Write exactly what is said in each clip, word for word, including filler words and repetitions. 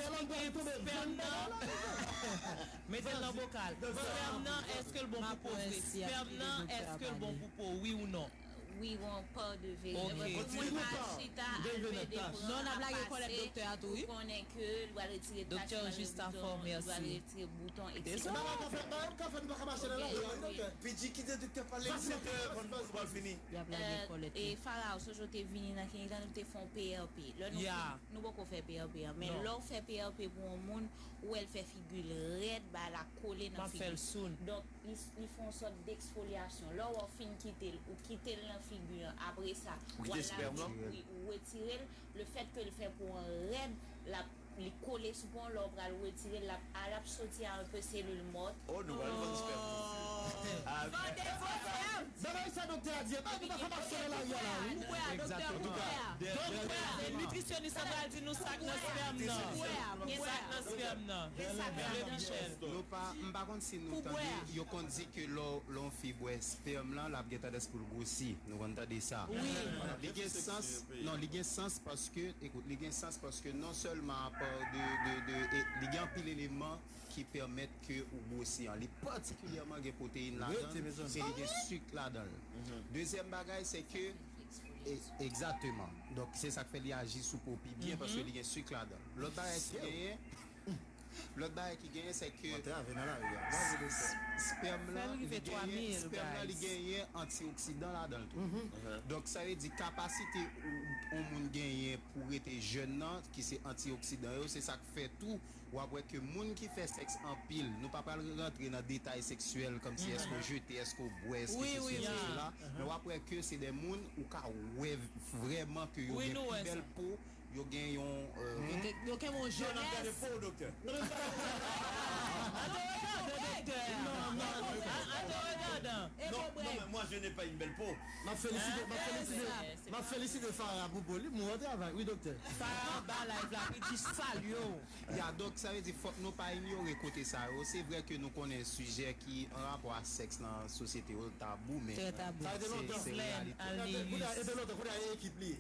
Èske spèm nan, mete l nan bokal. Spèm nan, èske l bon pou po vre? Spèm nan, èske l bon pou po, wi ou non? Wi, gon pa de verite. Pou moun pa chita al fè de pran, ap pase, ou konnen ke l pral retire tach, l pral retire bouton, l pral retire bouton, etsetera. Pidji, kite doktè pale, se te pral fini. E Fara, ou sonje w te vini nan klinik la, nou te fè yon P R P. Lè nou fin, nou poko fè P R P an. Men lè w fè P R P pou yon moun, ou wè l fè figi l rèd, bagay la kole nan figi l. Donk, li, li fè yon sòt deksfolyasyon. Lè w wè w fin kite l, ou kite l nan figi an, apre sa, w al lavi, wi, ou retire l. Lefètke l fè po an rèd, l ap, li kole sou po an, lè w pral retire l, l ap, l ap soti a enpe selil mò. Oh, nou pral vann spèm. Vande fo spèm! Bagay sa doktè a di, epa nou pa ka mache nan lari a la, wi. Pou bwè a, doktè, pou bwè a. Donk, bwè a, men nitrisyonis la pral di nou sa k nan spèm nan. Pou bwè a, pou bwè a. Sa k nan spèm nan. Doktè Michel. Nou pa, m pa konn si nou tande, yo konn di ke lè w, lè yon fi bwè spèm lan, l ap gen tandans pou l gwosi. Nou konn tande sa. Li gen sans, non, li gen sans paske, ekout, li gen sans paske non sèlman apa de, de, de, e, li gen anpil eleman ki pèmèt ke ou gwosi an. Li patikilyèman gen pwoteyin ladan l e li gen sik ladan l. Dezyèm bagay, se ke, e, egzakteman. Donk, se sa k fè li aji sou po pi byen paske li gen sik ladan l. Lòt bagay ki genyen, lòt bagay ki genyen, se ke spèm lan, li genyen, spèm lan, li genyen antioksidan ladan l tou. Donk, sa vle di, kapasite yon moun genyen pou rete jèn nan, ki se antioksidan yo, se sa k fè tou, w ap wè ke moun ki fè sèks anpil, nou pa pral rantre nan detay seksyèl, kòmsi èske w jete, èske w bwè, èske sesi, èske sela, men w ap wè ke se de moun ou ka wè vrèman ke yo gen pi bèl po, yo gen yon, euh, yo gen yon jenès. Non, non, non, mais moi je n'ai pas une belle peau. M ap felisite, m ap felisite, m ap felisite Farah pou po li, m wè w travay, wi doktè. Farah anba live la, Pidji salye w. Ya, donk, sa vle di, fòk nou pa inyore kote sa yo. Se vrè ke nou konnen sijè ki an rapò a sèks nan sosyete yo tabou, men se, se reyalite. Kounye a, e te lontan, kounye a, e ekip li ye.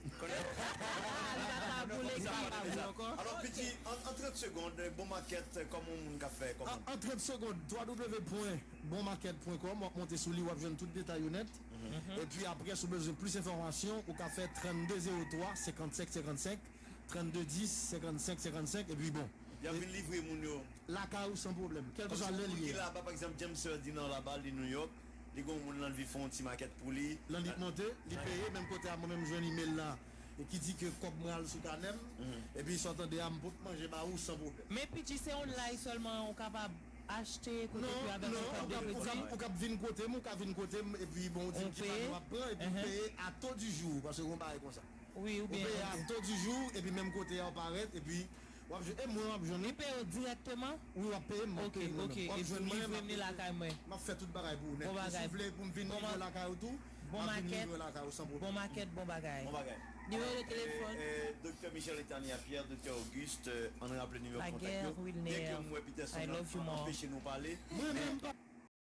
Alò, Pidji, an, an trant segonn, Bon Market, kòman yon moun ka fè kòmand? An, an trant segonn, w w w pwen bon market pwen kòm, w ap monte sou li, w ap jwenn tout detay yo nèt. Epi apre, si w bezwen plis enfòmasyon, ou ka fè trannde zewo twa, senkannsenk senkannsenk, trannde dis, senkannsenk senkannsenk, epi bon. Y ap vin livre moun yo. Lakay ou san pwoblèm, kèlkeswa lè l ye. Kòmsi moun ki laba, pa egzanp, James Ferdinand laba, li New York, li gen yon moun l anvi fè yon ti makèt pou li. L annik monte, li peye, menm kote a, mwen menm jwenn imèl la, e ki di ke kòb mwen al sou kanè m, epi sa w tande a, m pot manje ba ou san pwoblèm. Men Pidji, se online sèlman ou kapab achte kote ke avèk yon kòb de kredi? Ou kab vin kote m, ou ka vin kote m, epi bon, ou di m ki pano w ap pran, epi m peye à taux du jour, paske gen yon bagay konsa. Wi, ou byen. Ou peye à taux du jour, epi menm kote a ou parèt, epi w ap jwenn, e mwen w ap jwenn. Li peye w dirèkteman? Wi, w ap peye m, m ap peye m mwen menm. W ap jwenn mwen menm, m ap peye tou. M ap fè tout bagay pou ou nèt. E si w vle pou m vin livre w lakay ou tou, m ap vin livre w lakay ou san pwoblèm. Bon market, bon bagay. Bon bagay. Nimewo de telefòn. Doktè Michel Etania Pierre, Doktè Auguste, ann raple nimewo kontak yo. Byen ke m wè Peterson anpeche nou pale. Mwen menm pa